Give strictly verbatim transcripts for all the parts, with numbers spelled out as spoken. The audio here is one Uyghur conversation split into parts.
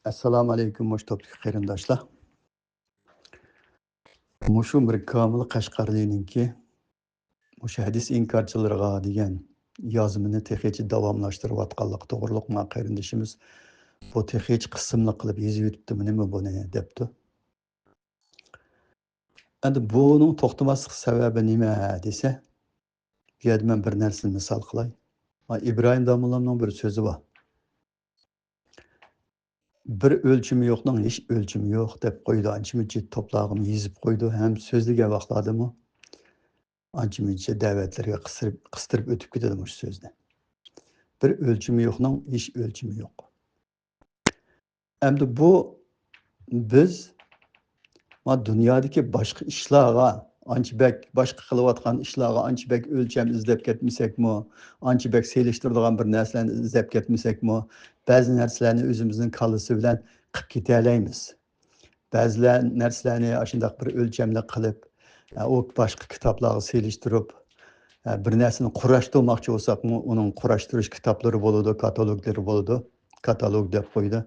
ئەسسالامۇ ئەلەيكۇم، مۇشۇ توپتىكى قېرىنداشلار. مۇشۇ مىركامىل قەشقەرلىنىڭكى مۇشۇ ھەدىس ئىنكارچىلىرىغا دېگەن يازمىنى تېخىچە داۋاملاشتۇرۇۋاتقانلىقى توغرۇلۇق ما قېرىندىشىمىز بۇ تېخىچە قىسىملىق قىلىپ يېزىۋېتىپتىمۇ نېمە بۇنى دەپتۇ. ئەمدى بۇنىڭ توختىماسلىق سەۋەبى نېمە دېسە، بۇ يەردە مەن بىر نەرسىنى مىسال قىلاي. ما ئىبراھىم داموللامنىڭ بىر سۆزى بار. «بىر ئۆلچىمى يوقنىڭ ھېچ ئۆلچىمى يوق» دەپ قويىدۇ. ئانچە مۇنچە توپلارغىمۇ يېزىپ قويىدۇ. ھەم سۆزلىگەن ۋاقىتلاردىمۇ ئانچە مۇنچە دەۋەتلىرىگە قىستۇرۇپ، قىستۇرۇپ ئۆتۈپ كېتىدۇ مۇشۇ سۆزنى. «بىر ئۆلچىمى يوقنىڭ ھېچ ئۆلچىمى يوق.» ئەمدى بۇ بىز ما دۇنيادىكى باشقا ئىشلارغا ئانچە بەك، باشقا قىلىۋاتقان ئىشلارغا ئانچە بەك ئۆلچەم ئىزدەپ كەتمىسەكمۇ، ئانچە بەك سېلىشتۇرىدىغان بىر نەرسىلەرنى ئىزدەپ كەتمىسەكمۇ، بەزى نەرسىلەرنى ئۆزىمىزنىڭ كاللىسى بىلەن قىلىپ كېتەلەيمىز. بەزىلەر نەرسىلەرنى ئاشۇنداق بىر ئۆلچەملىك قىلىپ، ئە، ئۇ باشقا كىتابلارغا سېلىشتۇرۇپ، ئە، بىر نەرسىنى قۇراشتۇرماقچى بولساقمۇ، ئۇنىڭ قۇراشتۇرۇش كىتابلىرى بولىدۇ، كاتالوگلىرى بولىدۇ. كاتالوگ دەپ قويىدۇ.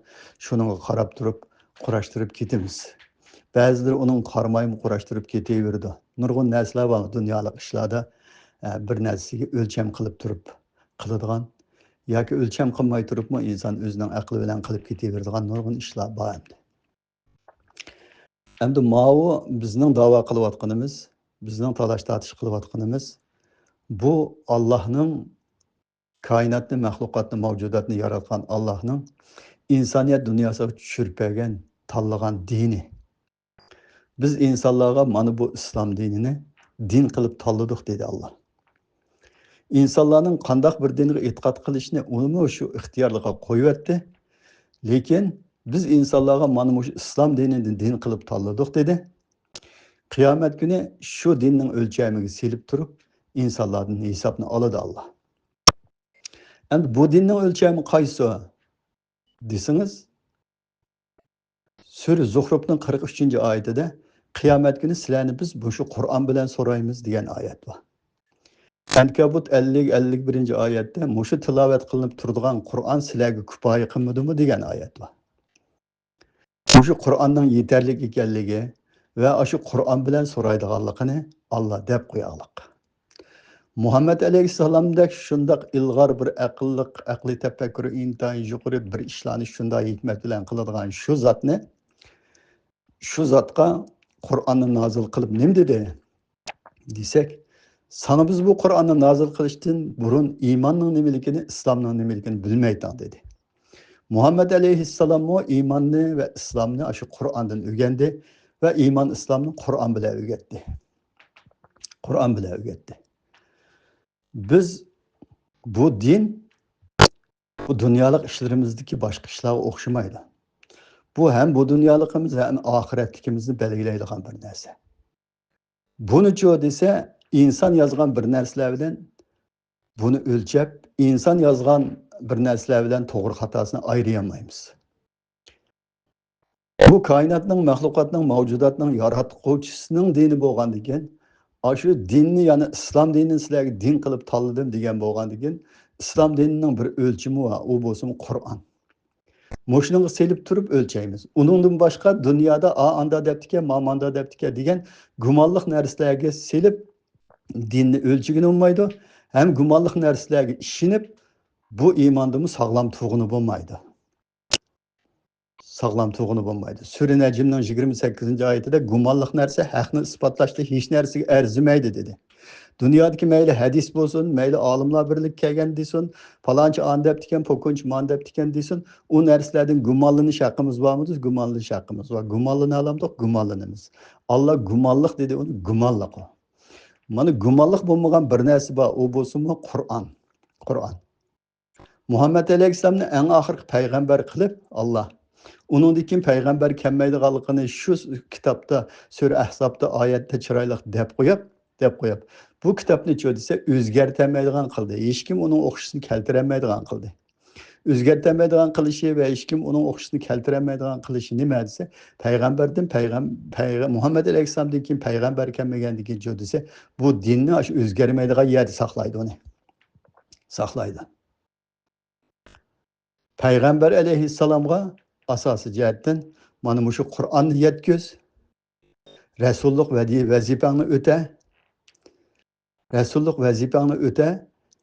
شۇنىڭغا قاراپ تۇرۇپ قۇراشتۇرۇپ كېتىمىز. بەزىلىرى ئۇنىڭغا قارىمايمۇ قۇراشتۇرۇپ كېتىۋېرىدۇ. نۇرغۇن نەرسىلەر بار دۇنيالىق ئىشلاردا، ئە، بىر نەرسىگە ئۆلچەم قىلىپ تۇرۇپ قىلىدىغان ياكى ئۆلچەم قىلماي تۇرۇپمۇ ئىنسان ئۆزىنىڭ ئەقلى بىلەن قىلىپ كېتىۋېرىدىغان نۇرغۇن ئىشلار بار ئەمدى. ئەمدى ماۋۇ بىزنىڭ داۋا قىلىۋاتقىنىمىز، بىزنىڭ تالاش-تارتىش قىلىۋاتقىنىمىز، بۇ ئاللاھنىڭ، كائىناتنى، مەخلۇقاتنى، مەۋجۇداتنى ياراتقان ئاللاھنىڭ ئىنسانىيەت دۇنياسىغا چۈشۈرۈپ بەرگەن، تاللىغان دىنى. بىز ئىنسانلارغا مانا بۇ ئىسلام دىنىنى دىن قىلىپ تاللىدۇق، دېدى ئاللا. ئىنسانلارنىڭ قانداق بىر دىنغا ئېتىقاد قىلىشىنى ئۇنىمۇ شۇ ئىختىيارلىققا قويۇۋەتتى. لېكىن بىز ئىنسانلارغا مانا مۇشۇ ئىسلام دىنىنى دىن قىلىپ تاللىدۇق، دېدى. قىيامەت كۈنى شۇ دىننىڭ ئۆلچەمىگە سېلىپ تۇرۇپ، ئىنسانلاردىن ھېسابنى ئالىدۇ ئاللا. ئەمدى بۇ دىننىڭ ئۆلچەمى قايسى دېسىڭىز، سۈرە زۇخرۇفنىڭ قىرىق ئۈچىنچى ئايىتىدە، «قىيامەت كۈنى سىلەرنى بىز مۇشۇ قۇرئان بىلەن سورايمىز» دېگەن ئايەت بار. ئەنكەبۇت ئەللىك، ئەللىك بىرىنچى ئايەتتە، «مۇشۇ تىلاۋەت قىلىنىپ تۇرىدىغان قۇرئان سىلەرگە كۇپايە قىلمىدىمۇ؟» دېگەن ئايەت بار. مۇشۇ قۇرئاننىڭ يېتەرلىك ئىكەنلىكى ۋە ئاشۇ قۇرئان بىلەن سورايدىغانلىقىنى ئاللا دەپ قوياغلىق. مۇھەممەد ئەلەيھىسسالامدەك شۇنداق ئىلغار بىر ئەقىللىق، ئەقلىي تەپەككۇرى ئىنتايىن يۇقىرى بىر ئىشلارنى شۇنداق ھېكمەت بىلەن قىلىدىغان شۇ زاتنى، شۇ زاتقا قۇرئاننى نازىل قىلىپ نېمە دېدى دېسەك، ساڭا بىز بۇ قۇرئاننى نازىل قىلىشتىن بۇرۇن ئىماننىڭ نېمىلىكىنى، ئىسلامنىڭ نېمىلىكىنى بىلمەيتتىڭ، دېدى. مۇھەممەد ئەلەيھىسسالاممۇ ئىماننى ۋە ئىسلامنى ئاشۇ قۇرئاندىن ئۆگەندى ۋە ئىمان ئىسلامنى قۇرئان بىلەن ئۆگەتتى. قۇرئان بىلەن ئۆگەتتى. بىز بۇ دىن بۇ دۇنيالىق ئىشلىرىمىزدىكى باشقا ئىشلارغا ئوخشىمايدۇ. بۇ ھەم بۇ دۇنيالىقىمىز، ھەم ئاخىرەتلىكىمىزنى بەلگىلەيدىغان بىر نەرسە. بۇنىچۇ دېسە، ئىنسان يازغان بىر نەرسىلەر بىلەن بۇنى ئۆلچەپ، ئىنسان يازغان بىر نەرسىلەر بىلەن توغرا خاتاسىنى ئايرىيالمايمىز. بۇ كائىناتنىڭ، مەخلۇقاتنىڭ، مەۋجۇداتنىڭ ياراتقۇچىسىنىڭ دىنى بولغاندىكىن، ئاشۇ دىننى، يەنى ئىسلام دىنىنى سىلەرگە دىن قىلىپ تاللىدىم دېگەن بولغاندىكىن، ئىسلام دىنىنىڭ بىر ئۆلچىمى بار، ئۇ بولسىمۇ قۇرئان. مۇشۇنىڭغا سېلىپ تۇرۇپ ئۆلچەيمىز. ئۇنىڭدىن باشقا دۇنيادا ئا ئاندا دەپتىكەن، ما ماندا دەپتىكەن دېگەن گۇمانلىق نەرسىلەرگە سېلىپ دىننى ئۆلچىگىلى بولمايدۇ. ھەم گۇمانلىق نەرسىلەرگە ئىشىنىپ، بۇ ئىماندىمۇ ساغلام تۇرغىلى بولمايدۇ. ساغلام تۇرغىلى بولمايدۇ. سۈرە نەجمنىڭ يىگىرمە سەككىزىنچى ئايىتىدە، گۇمانلىق نەرسە ھەقنى ئىسپاتلاشتا ھېچ نەرسىگە ئەرزىمەيدۇ، دېدى. دۇنيادىكى مەيلى ھەدىس بولسۇن، مەيلى ئالىملار بىرلىككە كەلگەن دېسۇن، پالانچى ئانى دەپتىكەن، پوكۇنچى مانى دەپتىكەن دېسۇن، ئۇ نەرسىلەردىن گۇمانلىنىش ھەققىمىز بارمۇ دېسە، گۇمانلىنىش ھەققىمىز بار. گۇمانلىنالامدۇق؟ گۇمانلىنىمىز. ئاللا گۇمانلىق دېدى، ئۇنى گۇمانلىق ئۇ. مانا گۇمانلىق بولمىغان بىر نەرسە بار، ئۇ بولسىمۇ قۇرئان. قۇرئان. مۇھەممەد ئەلەيھىسسالامنى ئەڭ ئاخىرقى پەيغەمبەر قىلىپ ئاللا، ئۇنىڭدىن كېيىن پەيغەمبەر كەلمەيدىغانلىقىنى شۇ كىتابتا، سۈرە ئەھزابتا ئايەتتە چىرايلىق دەپ قويۇپ، دەپ قويۇپ، بۇ كىتابنىچۇ دېسە، ئۆزگەرتەلمەيدىغان قىلدى. ھېچكىم ئۇنىڭ ئوخشىسىنى كەلتۈرەلمەيدىغان قىلدى. ئۆزگەرتەلمەيدىغان قىلىشى ۋە ھېچكىم ئۇنىڭ ئوخشىسىنى كەلتۈرەلمەيدىغان قىلىشى نېمە دېسە، پەيغەمبەردىن پەيغەم-، پەيغە-، مۇھەممەد ئەلەيھىسسالامدىن كېيىن پەيغەمبەر كەلمىگەندىن كېيىنچۇ دېسە، بۇ دىننى ئاشۇ ئۆزگەرمەيدىغان يەردە ساقلايدۇ ئۇنى. ساقلايدۇ. پەيغەمبەر ئەلەيھىسسالامغا ئاساسىي جەھەتتىن مانا مۇشۇ قۇرئاننى يەتكۈز، رەسۇللۇق ۋەدى-، ۋەزىپەڭنى ئۆتە، رەسۇللۇق ۋەزىپەڭنى ئۆتە،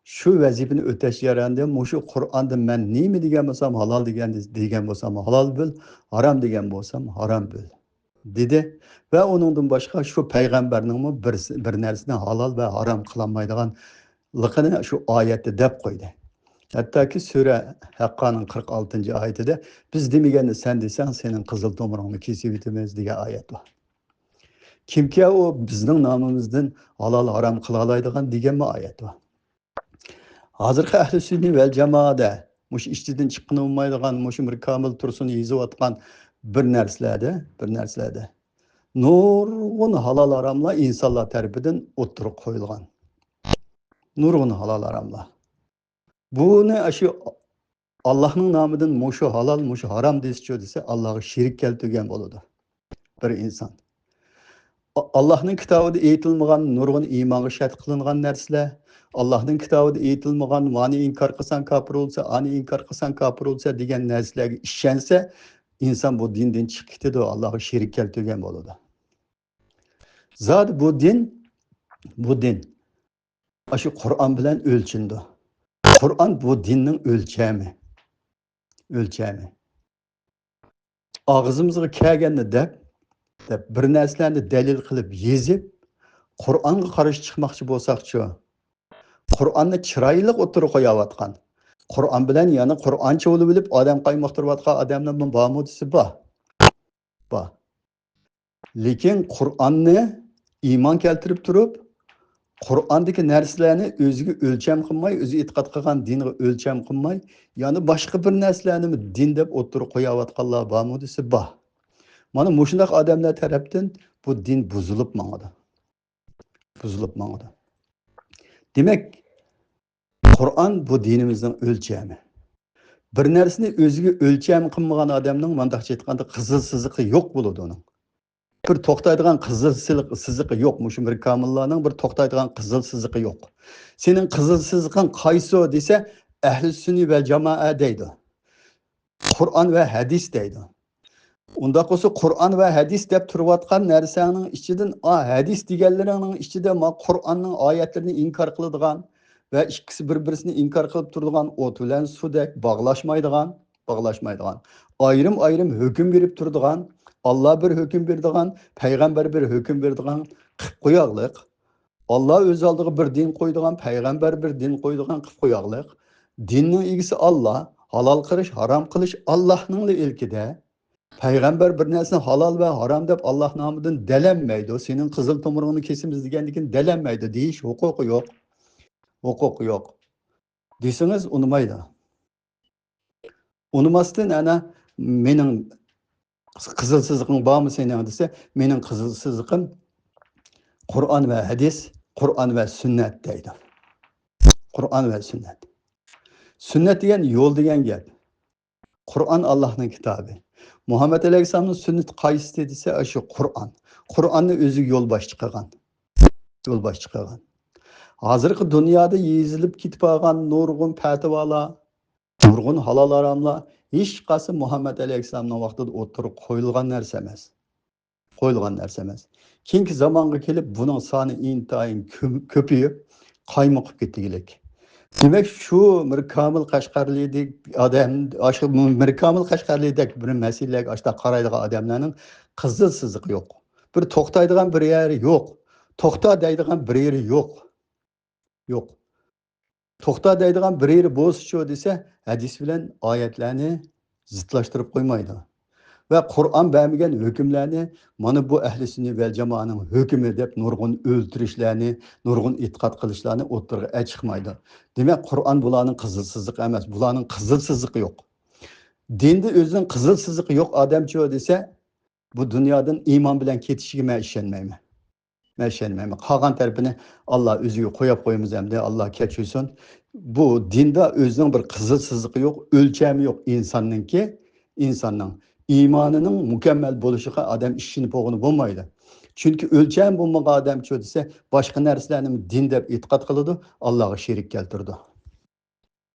شۇ ۋەزىپىنى ئۆتەش جەريانىدا مۇشۇ قۇرئاندا مەن نېمە دېگەن بولسام ھالال دېگەن، دېگەن بولسام ھالال بىل، ھارام دېگەن بولسام ھارام بىل، دېدى. ۋە ئۇنىڭدىن باشقا شۇ پەيغەمبەرنىڭمۇ بىر، بىر نەرسىنى ھالال ۋە ھارام قىلالمايدىغانلىقىنى شۇ ئايەتتە دەپ قويدى. ھەتتاكى سۈرە ھەققانىڭ قىرىق ئالتىنچى ئايىتىدە، «بىز دېمىگەننى سەن دېسەڭ، سېنىڭ قىزىل تومۇرۇڭنى كېسىۋېتىمىز» دېگەن ئايەت بار. كىمكى ئۇ بىزنىڭ نامىمىزدىن ھالال ھارام قىلالايدىغان دېگەنمۇ ئايەت بار. ھازىرقى ئەھلى سۈننە ۋەل جامائەدە مۇشۇ ئىچىدىن چىققىلى بولمايدىغان، مۇشۇ مىركامىل تۇرسۇن يېزىۋاتقان بىر نەرسىلەردە، بىر نەرسىلەردە نۇرغۇن ھالال ھاراملار ئىنسانلار تەرىپىدىن ئوتتۇرىغا قويۇلغان. نۇرغۇن ھالال ھاراملار. بۇنى ئاشۇ ئاللاھنىڭ نامىدىن مۇشۇ ھالال، مۇشۇ ھارام دېسىچۇ دېسە، ئاللاھقا شېرىك كەلتۈرگەن بولىدۇ بىر ئىنسان. ئا-، ئاللاھنىڭ كىتابىدا ئېيتىلمىغان نۇرغۇن ئىمانغا شەرت قىلىنغان نەرسىلەر، ئاللاھنىڭ كىتابىدا ئېيتىلمىغان، مانى ئىنكار قىلساڭ كاپىر بولىسەن، ئانى ئىنكار قىلساڭ كاپىر بولىسەن دېگەن نەرسىلەرگە ئىشەنسە، ئىنسان بۇ دىندىن چىقىپ كېتىدۇ، ئاللاھقا شېرىك كەلتۈرگەن بولىدۇ. زادى بۇ دىن، بۇ دىن ئاشۇ قۇرئان بىلەن ئۆلچىنىدۇ. قۇرئان بۇ دىننىڭ ئۆلچەمى. ئۆلچەمى. ئاغزىمىزغا كەلگەننى دەپ، دەپ بىر نەرسىلەرنى دەلىل قىلىپ يېزىپ، قۇرئانغا قارشى چىقماقچى بولساقچۇ؟ قۇرئاننى چىرايلىق ئوتتۇرىغا قويۇۋاتقان، قۇرئان بىلەن يەنە قۇرئانچە بولۇۋېلىپ ئادەم قايمۇقتۇرۇۋاتقان ئادەملەرمۇ بارمۇ دېسە بار. بار. لېكىن قۇرئاننى ئىمان كەلتۈرۈپ تۇرۇپ، قۇرئاندىكى نەرسىلەرنى ئۆزىگە ئۆلچەم قىلماي، ئۆزى ئېتىقاد قىلغان دىنغا ئۆلچەم قىلماي، يەنە باشقا بىر نەرسىلەرنىمۇ دىن دەپ ئوتتۇرىغا قويۇۋاتقانلار بارمۇ دېسە بار. مانا مۇشۇنداق ئادەملەر تەرەپتىن بۇ دىن بۇزۇلۇپ ماڭىدۇ. بۇزۇلۇپ ماڭىدۇ. دېمەك، قۇرئان بۇ دىنىمىزنىڭ ئۆلچەمى. بىر نەرسىنى ئۆزىگە ئۆلچەم قىلمىغان ئادەمنىڭ، مۇنداقچە ئېيتقاندا، قىزىل سىزىقى يوق بولىدۇ ئۇنىڭ. بىر توختايدىغان قىزىل سىلىق-، سىزىقى يوق. مۇشۇ مىركامىللارنىڭ بىر توختايدىغان قىزىل سىزىقى يوق. «سېنىڭ قىزىل سىزىقىڭ قايسى؟» دېسە، «ئەھلى سۈننە ۋەل جامائە» دەيدۇ. «قۇرئان ۋە ھەدىس» دەيدۇ. ئۇنداق بولسا، قۇرئان ۋە ھەدىس دەپ تۇرۇۋاتقان نەرسەڭنىڭ ئىچىدىن، ئا، ھەدىس دېگەنلىرىڭنىڭ ئىچىدە ما قۇرئاننىڭ ئايەتلىرىنى ئىنكار قىلىدىغان ۋە ئىككىسى بىر-بىرسىنى ئىنكار قىلىپ تۇرىدىغان، ئوت بىلەن سۇدەك باغلاشمايدىغان، باغلاشمايدىغان، ئايرىم-ئايرىم ھۆكۈم بېرىپ تۇرىدىغان، ئاللا بىر ھۆكۈم بېرىدىغان، پەيغەمبەر بىر ھۆكۈم بېرىدىغان قىپ قوياقلىق. ئاللا ئۆز ئالدىغا بىر دىن قويىدىغان، پەيغەمبەر بىر دىن قويىدىغان قىپ قوياقلىق. دىننىڭ ئىگىسى ئاللا، ھالال قىلىش، ھارام قىلىش ئاللانىڭلا ئىلكىدە. پەيغەمبەر بىر نەرسىنى ھالال ۋە ھارام دەپ ئاللا نامىدىن دەلەنمەيدۇ. «سېنىڭ قىزىل تومۇرۇڭنى كېسىمىز» دېگەندىكىن دەلەنمەيدۇ دېيىش ھوقۇقى يوق. ھوقۇقى يوق. دېسىڭىز ئۇنىمايدۇ. ئۇنىماستىن، ئەنە، «مېنىڭ قىزىل سىزىقىڭ بارمۇ سېنىڭ؟» دېسە، «مېنىڭ قىزىل سىزىقىم قۇرئان ۋە ھەدىس، قۇرئان ۋە سۈننەت» دەيدۇ. قۇرئان ۋە سۈننەت. سۈننەت دېگەن يول دېگەن گەپ. قۇرئان ئاللاھنىڭ كىتابى. مۇھەممەد ئەلەيھىسسالامنىڭ سۈننىتى قايسىسى دېسە، ئاشۇ قۇرئان. قۇرئاننى ئۆزىگە يول باشچى قىلغان. يول باشچى قىلغان. ھازىرقى دۇنيادا يېزىلىپ كېتىپ قالغان نۇرغۇن پەتىۋالار، نۇرغۇن ھالال ھاراملار ھېچقايسى مۇھەممەد ئەلەيھىسسالامنىڭ ۋاقتىدا ئوتتۇرىغا قويۇلغان نەرسە ئەمەس. قويۇلغان نەرسە ئەمەس. كېيىنكى زامانغا كېلىپ بۇنىڭ سانى ئىنتايىن كۆم-، كۆپىيىپ، قايمۇقۇپ كېتىگلىك. دېمەك، شۇ مىركامىل قەشقەرلىدەك ئادەم، ئاشۇ مىركامىل قەشقەرلىدەك بىر مەسىلىلەرگە ئاشۇنداق قارايدىغان ئادەملەرنىڭ قىزىل سىزىقى يوق. بىر توختايدىغان بىر يەرى يوق. توختا دەيدىغان بىر يېرى يوق. يوق. توختا دەيدىغان بىر يېرى بولسىچۇ دېسە، ھەدىس بىلەن ئايەتلەرنى زىتلاشتۇرۇپ قويمايدۇ. ۋە قۇرئان بەرمىگەن ھۆكۈملەرنى، «مانا بۇ ئەھلى سۈننە ۋەل جامائەنىڭ ھۆكمى» دەپ نۇرغۇن ئۆلتۈرۈشلەرنى، نۇرغۇن ئېتىقاد قىلىشلارنى ئوتتۇرىغا ئەچىقمايدۇ. دېمەك، قۇرئان بۇلارنىڭ قىزىل سىزىقى ئەمەس، بۇلارنىڭ قىزىل سىزىقى يوق. دىندا ئۆزىنىڭ قىزىل سىزىقى يوق ئادەمچۇ دېسە، بۇ دۇنيادىن ئىمان بىلەن كېتىشىگە مەن ئىشەنمەيمەن. مەن ئىشەنمەيمەن. قالغان تەرىپىنى ئاللا ئۆزىگە قويۇپ قويىمىز ئەمدى، ئاللا كەچۈرسۇن. بۇ دىندا ئۆزىنىڭ بىر قىزىل سىزىقى يوق، ئۆلچەمى يوق ئىنساننىڭكى، ئىنساننىڭ ئىمانىنىڭ مۇكەممەل بولۇشىغا ئادەم ئىشىنىپ بولغىلى بولمايدۇ. چۈنكى ئۆلچەم بولمىغان ئادەمچۇ دېسە، باشقا نەرسىلەرنى دىن دەپ ئېتىقاد قىلىدۇ، ئاللاغا شېرىك كەلتۈرىدۇ.